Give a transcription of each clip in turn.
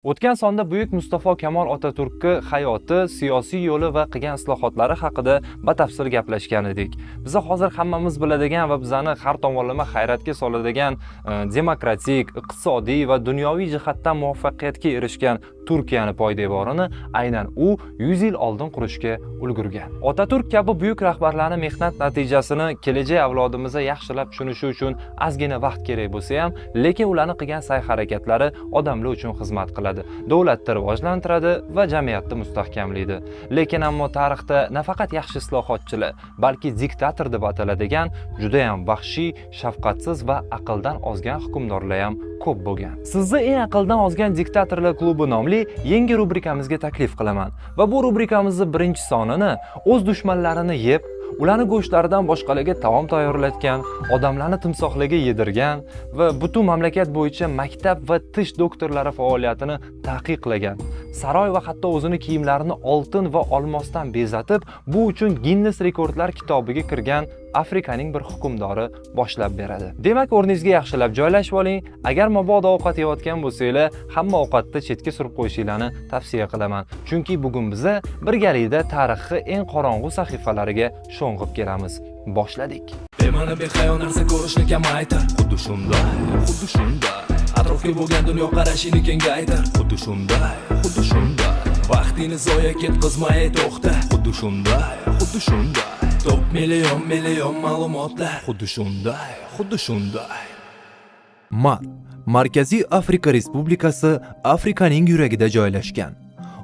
O'tgan sonda buyuk Mustafa Kamol Otaturkni hayoti, siyosiy yo'li va qilgan islohotlari haqida batafsil gaplashgan edik. Biza hozir hammamiz biladigan va bizani har tomonlama hayratga soladigan demokratik, iqtisodiy va dunyoviy jihatdan muvaffaqiyatga erishgan Turkiyani poydevorini aynan u 100 yil oldin qurishga ulgurgan. Otaturk kabi buyuk rahbarlarning mehnat natijasini kelajak avlodimizga yaxshilab tushunishi uchun ozgina vaqt kerak bo'lsa ham, lekin ularni qilgan sa'y-harakatlari odamlar uchun xizmat qiladi, davlatni rivojlantiradi va jamiyatni mustahkamlaydi. Lekin ammo tarixda nafaqat yaxshi islohotchilar, balki diktator deb ataladigan juda ham vahshiy, shafqatsiz va aqldan ozgan hukmdorlar ham ko'p bo'lgan. Sizni "Eng aqldan ozgan diktatorlar klubi" nomli yangi rubrikamizga taklif qilaman. Va bu rubrikamizning birinchi sonini o'z dushmanlarini yeb, ularni go'shtlaridan boshqalarga taom tayyorlatgan, odamlarni timsohlarga yedirgan va butun mamlakat bo'yicha maktab va tish doktorlari faoliyatini taqiqlagan, saroy va hatto o'zini kiyimlarini oltin va olmosdan bezatib, bu uchun Ginnes rekordlar kitobiga kirgan Afrikaning bir hukmdori boshlab beradi. Demak, o'rningizga yaxshilab joylashib oling. Agar mabodo ovqat yeyotgan bo'lsanglar, hamma ovqatni chetga surib qo'yishinglarni tavsiya qilaman. Chunki bugun biza birgalikda tarixni eng qorong'u sahifalariga sho'ng'ib kelamiz. Boshladik. Bema'ni, behayo narsa ko'rishni kamaytir. Xuddi shunday, xuddi shunday. Atrofga bo'lgan dunyoqarashingni kengaytir. Xuddi shunday, xuddi shunday. Vaqtingni zoya ketqizmay to'xta. Xuddi shunday, xuddi shunday. Top million million ma'lumotlar. Xuddi shunday, xuddi shunday. MAR Markaziy Afrika Respublikasi Afrikaning yuragida joylashgan.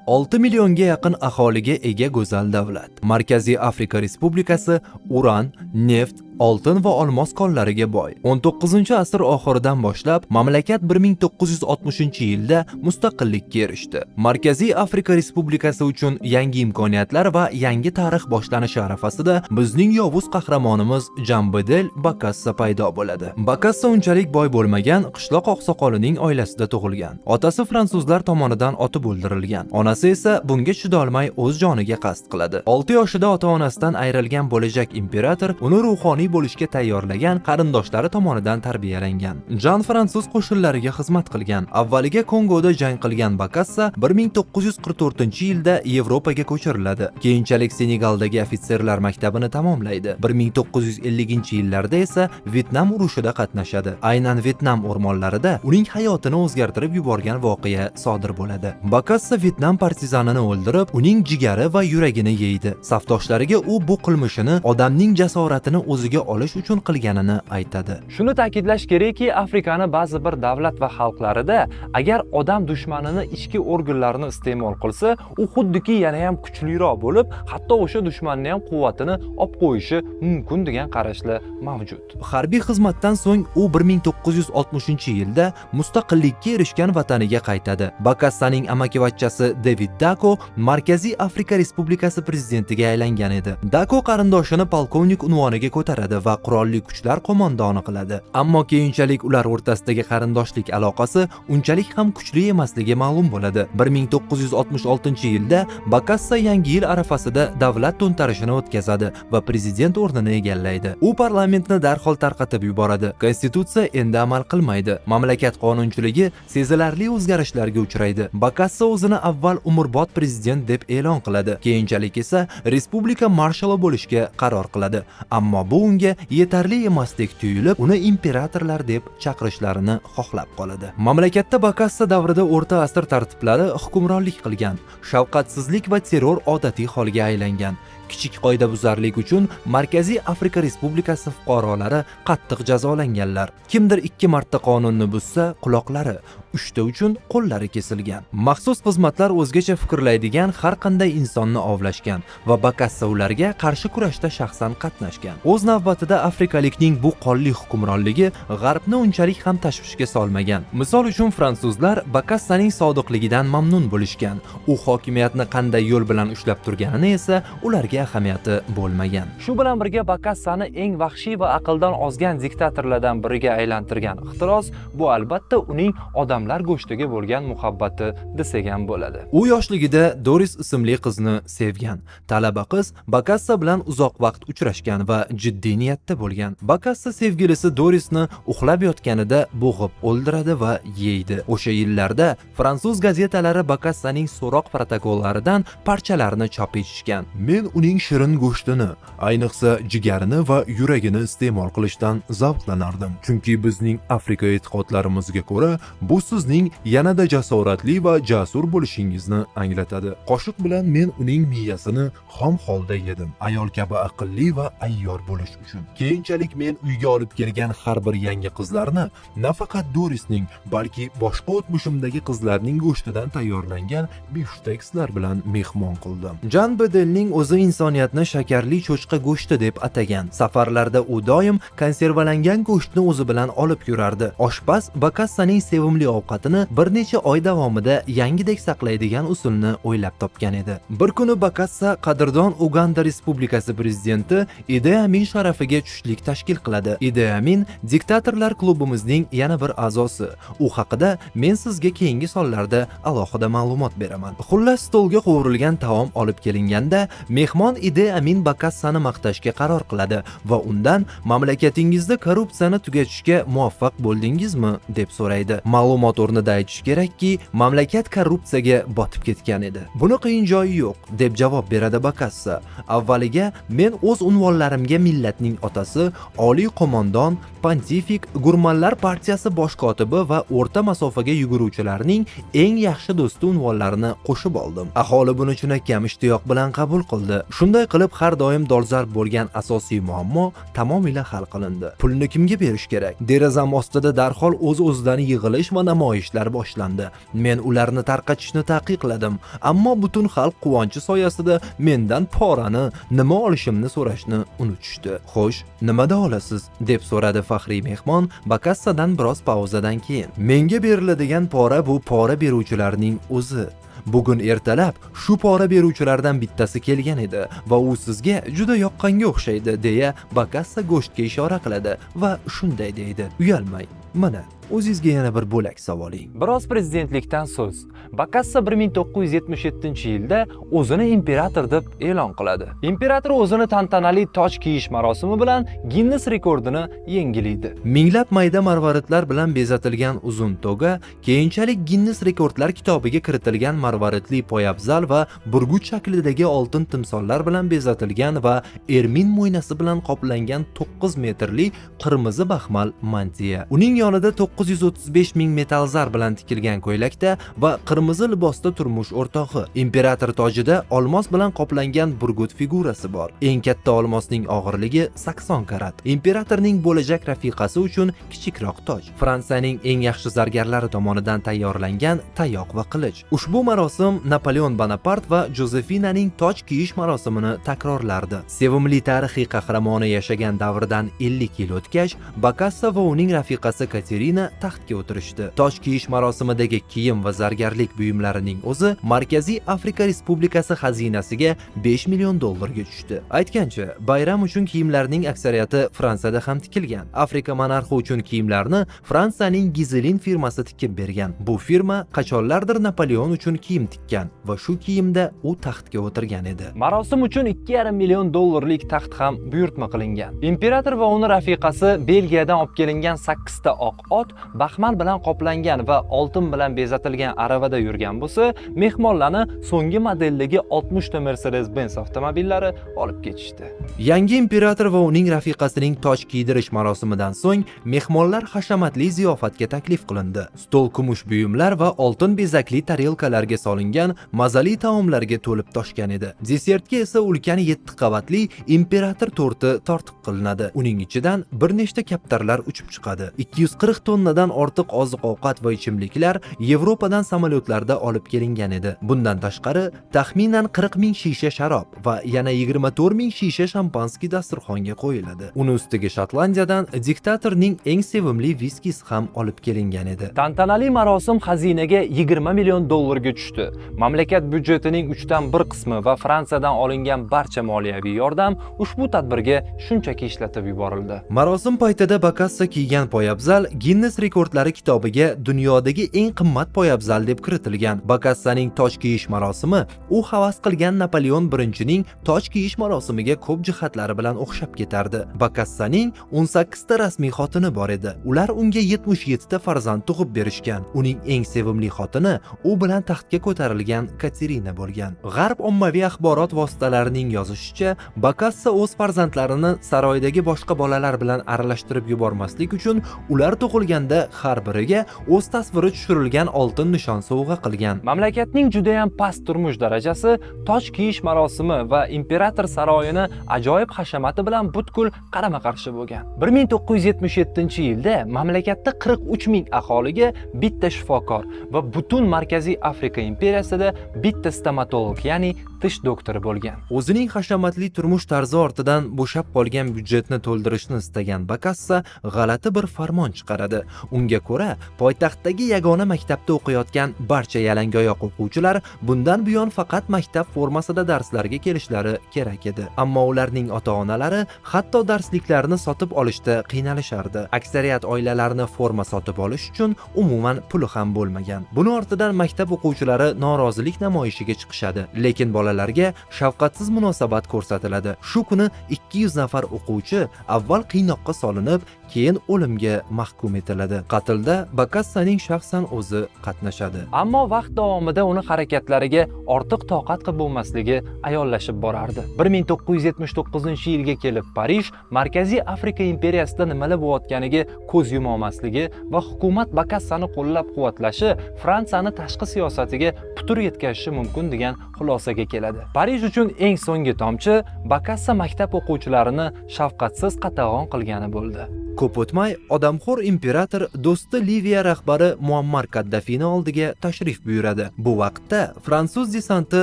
6 millionga yaqin aholiga ega go'zal davlat. Markaziy Afrika Respublikasi uran, neft, oltin va olmos konlariga boy. 19-asr oxiridan boshlab mamlakat 1960-yilda mustaqillikka erishdi. Markaziy Afrika Respublikasi uchun yangi imkoniyatlar va yangi tarix boshlanishi arafasida bizning yovuz qahramonimiz Jambedel Bakassa paydo bo'ladi. Bakassa unchalik boy bo'lmagan qishloq oqsoqolining oilasida tug'ilgan. Otasi fransuzlar tomonidan otib o'ldirilgan. Onasi esa bunga chidolmay o'z joniga qasd qiladi. 6 yoshida ota-onasidan ayrilgan bo'lajak imperator uni ruhoniy bo'lishga tayyorlagan qarindoshlari tomonidan tarbiyalangan. Jan fransuz qo'shinlariga xizmat qilgan. Avvaliga Kongoda jang qilgan Bakassa 1944-yilda Yevropaga ko'chiriladi. Keyinchalik Senegaldagi ofitserlar maktabini tamomlaydi. 1950-yillarda esa Vyetnam urushida qatnashadi. Aynan Vyetnam o'rmonlarida uning hayotini o'zgartirib yuborgan voqea sodir bo'ladi. Bakassa Vyetnam partizanini o'ldirib, uning jigari va yuragini yeydi. Safdoshlariga u bu qilmishini odamning jasoratini o'ziga olish uchun qilganini aytadi. Shuni ta'kidlash kerakki, Afrikani ba'zi bir davlat va xalqlarida agar odam dushmanini ichki organlarini iste'mol qilsa, u xuddiki yana ham kuchliroq bo'lib, hatto o'sha dushmanni ham quvvatini olib qo'yishi mumkin degan qarashlar mavjud. Harbiy xizmatdan so'ng u 1960-yilda mustaqillikka erishgan vataniga qaytadi. Bakassaning amakivachchasi David Dako Markaziy Afrika Respublikasi prezidentiga aylangan edi. Dako qarindoshini polkovnik unvoniga ko'taradi va qurolli kuchlar qo'mondoni qiladi. Ammo keyinchalik ular o'rtasidagi qarindoshlik aloqasi unchalik ham kuchli emasligi ma'lum bo'ladi. 1966-yilda Bakassa Yangi yil arafasida davlat to'ntarishini o'tkazadi va prezident o'rnini egallaydi. U parlamentni darhol tarqatib yuboradi. Konstitutsiya endi amal qilmaydi. Mamlakat qonunchiligi sezilarli o'zgarishlarga uchraydi. Bakassa o'zini avval umrbod prezident deb e'lon qiladi. Keyinchalik esa respublika marshali bo'lishga qaror qiladi. Ammo bu unga yetarli emasdek tuyulib, uni imperatorlar deb chaqirishlarini xohlab qoladi. Mamlakatda Bakassa davrida o'rta asr tartiblari hukmronlik qilgan. Shafqatsizlik va terror odatiy holga aylangan. Kichik qoidabuzarlik uchun Markaziy Afrika Respublikasi fuqarolari qattiq jazolanganlar. Kimdir ikki marta qonunni buzsa, quloqlari, uchta uchun qo'llari kesilgan. Maxsus xizmatlar o'zgacha fikrlaydigan har qanday insonni ovlashgan va Bakassa ularga qarshi kurashda shaxsan qatnashgan. O'z navbatida afrikalikning bu qonli hukmronligi g'arbni unchalik ham tashvishga solmagan. Misol uchun, fransuzlar Bakassaning sodiqligidan mamnun bo'lishgan. U hokimiyatni qanday yo'l bilan ushlab turganini esa ularga ahamiyati bo'lmagan. Shu bilan birga Bakassani eng vahshiy va aqldan ozgan diktatorlardan biriga aylantirgan ehtiros bu, albatta, uning odamlarni Odamlar go'shtiga bo'lgan muhabbati desak ham bo'ladi. U yoshligida Doris ismli qizni sevgan. Talaba qiz Bakassa bilan uzoq vaqt uchrashgan va jiddiy niyatda bo'lgan. Bakassa sevgilisi Dorisni uxlab yotganida bo'g'ib o'ldiradi va yeydi. O'sha yillarda fransuz gazetalari Bakassaning so'roq protokollaridan parchalarni chop etishgan. Men uning shirin go'shtini, ayniqsa jigarini va yuragini iste'mol qilishdan zavqlanardim. Chunki bizning Afrika e'tiqodlarimizga ko'ra, bu sizning yanada jasoratli va jasur bo'lishingizni anglatadi. Qoshiq bilan men uning miyasini xom holda yedim. Ayol kabi aqlli va ayyor bo'lish uchun. Keyinchalik men uyga olib kelgan har bir yangi qizlarni nafaqat Dorisning, balki boshqa o'tmishimdagi qizlarning go'shtidan tayyorlangan bifshtekslar bilan mehmon qildim. Jan Bedelning o'zi insoniyatni shakarli cho'chqa go'shti deb atagan. Safarlarda u doim konservalangan go'shtni o'zi bilan olib yurardi. Oshpaz Bakassaning sevimli ovqatini bir necha oy davomida yangidek saqlaydigan usulni o'ylab topgan edi. Bir kuni Bakassa qadrdon Uganda Respublikasi prezidenti Idi Amin sharafiga tushlik tashkil qiladi. Idi Amin diktatorlar klubimizning yana bir a'zosi. U haqida men sizga keyingi sonlarda alohida ma'lumot beraman. Xullas, stolga qovurilgan taom olib kelinganda mehmon Idi Amin Bakassani maqtashga qaror qiladi va undan mamlakatingizda korrupsiyani tugatishga muvaffaq bo'ldingizmi deb so'raydi. Ma'lumot o'rnida aytish kerakki, mamlakat korrupsiyaga botib ketgan edi. Buni qiyin joyi yo'q, deb javob beradi Bakassa. Avvaliga men o'z unvonlarimga millatning otasi, oliy qo'mondon, pontifik, gurmanlar partiyasi bosh kotibi va o'rta masofaga yuguruvchilarning eng yaxshi do'sti unvonlarini qo'shib oldim. Aholi buni chinakam ishtiyoq bilan qabul qildi. Shunday qilib har doim dolzarb bo'lgan asosiy muammo tamomila hal qilindi. Pulni kimga berish kerak? Derazam ostida darhol o'z-o'zidan yig'ilish va namoyishlar boshlandi. Men ularni tarqatishni taqiqladim, ammo butun xalq quvonchi soyasida mendan porani nima olishimni so'rashni unutishdi. Xo'sh, nimada olasiz? deb so'radi faxriy mehmon Bakassadan biroz pauzadan keyin. Menga beriladigan pora bu pora beruvchilarning o'zi. Bugun ertalab shu pora beruvchilardan bittasi kelgan edi va u sizga juda yoqqanga o'xshaydi, deya Bakassa go'shtga ishora qiladi va shunday deydi: Uyalmang, mana o'zingizga yana bir bo'lak savoling. Biroz prezidentlikdan so'z. Bakassa 1977-yilda o'zini imperator deb e'lon qiladi. Imperator o'zini tantanali toj kiyish marosimi bilan Ginnes rekordini yangilaydi. Minglab mayda marvaridlar bilan bezatilgan uzun toga, keyinchalik Ginnes rekordlar kitobiga kiritilgan marvaridli poyabzal va burgut shaklidagi oltin timsollar bilan bezatilgan va ermin mo'ynasi bilan qoplangan 9 metrli qirmizi baxmal mantiya. Uning yonida 935 ming metall zar bilan tikilgan ko'ylakda va qirmizi libosda turmush o'rtog'i. Imperator tojida olmos bilan qoplangan burgut figurasi bor. Eng katta olmosning og'irligi 80 karat. Imperatorning bo'lajak rafiqasi uchun kichikroq toj. Fransiyaning eng yaxshi zargarlari tomonidan tayyorlangan tayoq va qilich. Ushbu marosim Napoleon Bonapart va Jozefinaning toj kiyish marosimini takrorlardi. Sevimli tarixiy qahramoni yashagan davrdan 50 yil o'tgach, Bakassa va uning rafiqasi Katerina taxtga o'tirishdi. Toj kiyish marosimidagi kiyim va zargarlik buyumlarining o'zi Markaziy Afrika Respublikasi xazinasiga 5 million dollarga tushdi. Aytgancha, bayram uchun kiyimlarning aksariyati Fransiyada ham tikilgan. Afrika monarxi uchun kiyimlarni Fransiyaning Gizelin firmasi tikib bergan. Bu firma qachonlardir Napoleon uchun kiyim tikkan va shu kiyimda u taxtga o'tirgan edi. Marosim uchun 2,5 million dollarlik taxt ham buyurtma qilingan. Imperator va uni rafiqasi Belgiyadan olib kelingan 8 ta oq ot baxmal bilan qoplangan va oltin bilan bezatilgan aravada yurgan bo'lsa, mehmonlarni so'nggi modeldagi 60 ta Mercedes-Benz avtomobillari olib ketishdi. Yangi imperator va uning rafiqasining toj kiydirish marosimidan so'ng mehmonlar hashamatli ziyofatga taklif qilindi. Stol kumush buyumlar va oltin bezakli tarelkalarga solingan mazali taomlarga to'lib toshgan edi. Desertga esa ulkan 7 qavatli imperator torti tortiq qilinadi. Uning ichidan bir nechta kaptarlar uchib chiqadi. 240 tonnadan ortiq oziq-ovqat va ichimliklar Yevropadan samolyotlarda olib kelingan edi. Bundan tashqari, taxminan 40 ming shisha sharob va yana 24 ming shisha shampanskiy dasturxonga qo'yiladi. Uni ustiga Shotlandiyadan diktatorning eng sevimli viskisi ham olib kelingan edi. Tantanali marosim xazinaga 20 million dollarga tushdi. Mamlakat byudjetining 3dan 1 qismi va Fransiyadan olingan barcha moliyaviy yordam ushbu tadbirga shunchaki ishlatib yuborildi. Marosim paytida Bakassa kiygan poyabzal Ginnes Ginnes rekordlari kitobiga dunyodagi eng qimmat poyabzal deb kiritilgan. Bakassaning toj kiyish marosimi u havas qilgan Napoleon I-ning toj kiyish marosimiga ko'p jihatlari bilan o'xshab ketardi. Bakassaning 18 ta rasmiy xotini bor edi. Ular unga 77 ta farzand tug'ib berishgan. Uning eng sevimli xotini u bilan taxtga ko'tarilgan Katerina bo'lgan. G'arb ommaviy axborot vositalarining yozishicha, Bakassa o'z farzandlarini saroydagi boshqa bolalar bilan aralashtirib yubormaslik uchun ular tug'ilganda har biriga o'z tasviri tushirilgan oltin nishon sovg'a qilgan. Mamlakatning judayam past turmush darajasi toj kiyish marosimi va imperator saroyini ajoyib hashamati bilan butkul qarama-qarshi bo'lgan. 1977-yilda mamlakatda 43 ming aholiga bitta shifokor va butun Markaziy Afrika imperiyasida bitta stomatolog, ya'ni tish doktori bo'lgan. O'zining hashamatli turmush tarzi ortidan bo'shab qolgan byudjetni to'ldirishni istagan Bakassa g'alati bir farmon chiqaradi. Unga ko'ra, poytaxtdagi yagona maktabda o'qiyotgan barcha yalangoyoq o'quvchilar bundan buyon faqat maktab formasida darslarga kelishlari kerak edi. Ammo ularning ota-onalari hatto darsliklarni sotib olishda qiynalishardi. Aksariyat oilalarni forma sotib olish uchun umuman puli ham bo'lmagan. Buni ortidan maktab o'quvchilari norozilik namoyishiga chiqishadi, lekin bolalarga shafqatsiz munosabat ko'rsatiladi. Shu kuni 200 nafar o'quvchi avval qiynoqqa solinib, keyin o'limga mahkum etiladi. Qatlda Bakassaning shaxsan o'zi qatnashadi. Ammo vaqt davomida uni harakatlariga ortiq toqat qilib bo'lmasligi ayonlashib borardi. 1979-yilga kelib Parij Markaziy Afrika imperiyasida nimalar bo'layotganiga ko'z yumolmasligi va hukumat Bakassani qo'llab-quvvatlashi Fransiyani tashqi siyosatiga putur yetkazishi mumkin degan xulosaga keladi. Parij uchun eng so'nggi tomchi Bakassa maktab o'quvchilarini shafqatsiz qatag'on qilgani bo'ldi. Ko'p o'tmay odamxo'r imperator do'sti Liviya rahbari Muammar Kaddafini oldiga tashrif buyuradi. Bu vaqtda fransuz desanti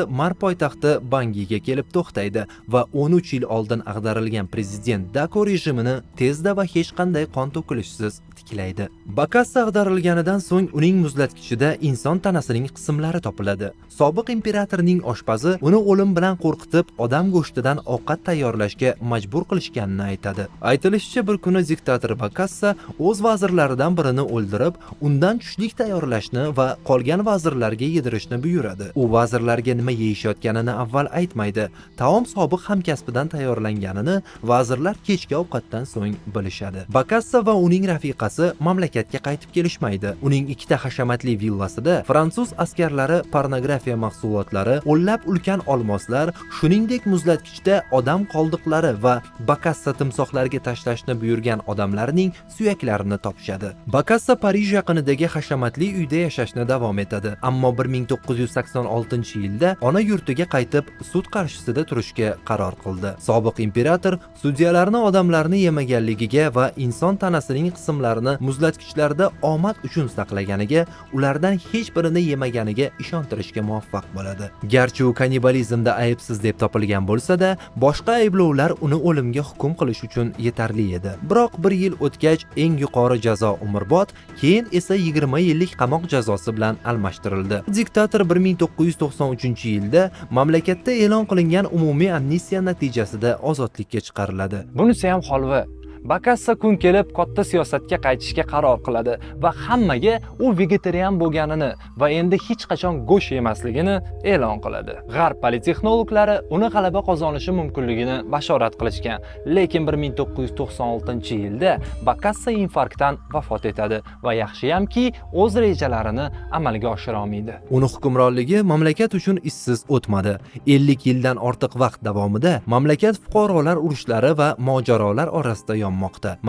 Mar poytaxti Bangiga kelib to'xtaydi va 13 yil oldin ag'darilgan prezident Dako rejimini tezda va hech qanday qon to'kilishsiz tiklaydi. Bakassa ag'darilganidan so'ng uning muzlatgichida inson tanasining qismlari topiladi. Sobiq imperatorning oshpazi uni o'lim bilan qo'rqitib, odam go'shtidan ovqat tayyorlashga majbur qilishganini aytadi. Aytilishicha, bir kuni diktator Bakassa o'z vazirlaridan birini o'ldirib, undan tushlik tayyorlashni va qolgan vazirlarga yedirishni buyuradi. U vazirlarga nima yeyishayotganini avval aytmaydi. Taom sobiq hamkasbidan tayyorlanganini vazirlar kechki ovqatdan so'ng bilishadi. Bakassa va uning rafiqasi mamlakatga qaytib kelishmaydi. Uning ikkita hashamatli villasida fransuz askarlari pornografiya mahsulotlari, o'nlab ulkan olmoslar, shuningdek muzlatgichda odam qoldiqlari va Bakassa timsohlarga tashlashni buyurgan odamlarning suyaklarini topishadi. Bakassa Parij yaqinidagi hashamatli uyda yashashni davom etadi, ammo 1986-yilda ona yurtiga qaytib, sud qarshisida turishga qaror qildi. Sobiq imperator sudyalarni odamlarni yemaganligiga va inson tanasining qismlarini muzlatgichlarda omad uchun saqlaganiga, ulardan hech birini yemaganiga ishontirishga muvaffaq bo'ladi. Garchi u kannibalizmda aybsiz deb topilgan bo'lsa-da, boshqa ayblovlar uni o'limga hukm qilish uchun yetarli edi. Biroq bir yil o'tgach eng yuqori jazo umrbod, keyin esa 20 yillik qamoq jazosi bilan almashtirildi. Diktator 1993-yilda mamlakatda e'lon qilingan umumiy amnistiya natijasida ozodlikka chiqariladi. Bunisi ham holva. Bakassa kun kelib katta siyosatga qaytishga qaror qiladi va hammaga u vegetarian bo'lganini va endi hech qachon go'sht yemasligini e'lon qiladi. G'arb politexnologlari uni g'alaba qozonishi mumkinligini bashorat qilishgan, lekin 1996-yilda Bakassa infarktdan vafot etadi va yaxshiyamki o'z rejalarini amalga oshira olmaydi. Uni hukmronligi mamlakat uchun izsiz o'tmadi. 50 yildan ortiq vaqt davomida mamlakat fuqarolar urushlari va mojarolar orasida yonmoqda.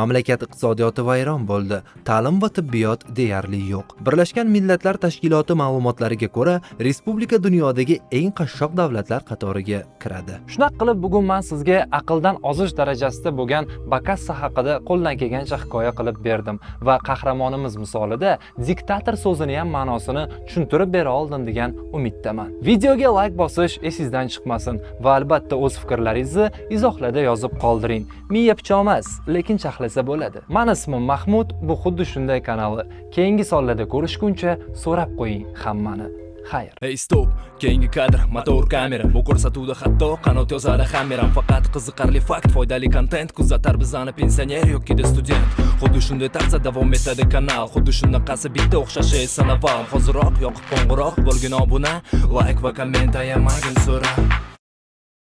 Mamlakat iqtisodiyoti vayron bo'ldi. Ta'lim va tibbiyot deyarli yo'q. Birlashgan Millatlar Tashkiloti ma'lumotlariga ko'ra, respublika dunyodagi eng qashshoq davlatlar qatoriga kiradi. Shunaqa qilib, bugun men sizga aqldan ozish darajasida bo'lgan Bakassa haqida qo'ldan kelgancha hikoya qilib berdim va qahramonimiz misolida diktator so'zini ham ma'nosini tushuntirib bera oldim degan umiddaman. Videoga like bosish esingizdan chiqmasin va albatta o'z fikrlaringizni izohlarda yozib qoldiring. Miya pichoq emas, lekin charxlasa bo'ladi. Mani ismim Mahmud, bu "Xuddi shunday" kanali. Keyingi sonlarda ko'rishguncha so'rab qo'ying hammani. Xayr. Hey, stop, keyingi kadr, motor, kamera. Bu ko'rsatuvda hatto qanot yozadi hameram. Faqat qiziqarli fakt, foydali kontent kuzatar bizani pensioner yokida student. Xuddi shunday tarzda davom etadi kanal. Xuddi shunaqasi bitta o'xshashi sanavam. Hoziroq yoqib qo'ng'iroq bo'lgin obuna, layk va komment ayamagin so'rab.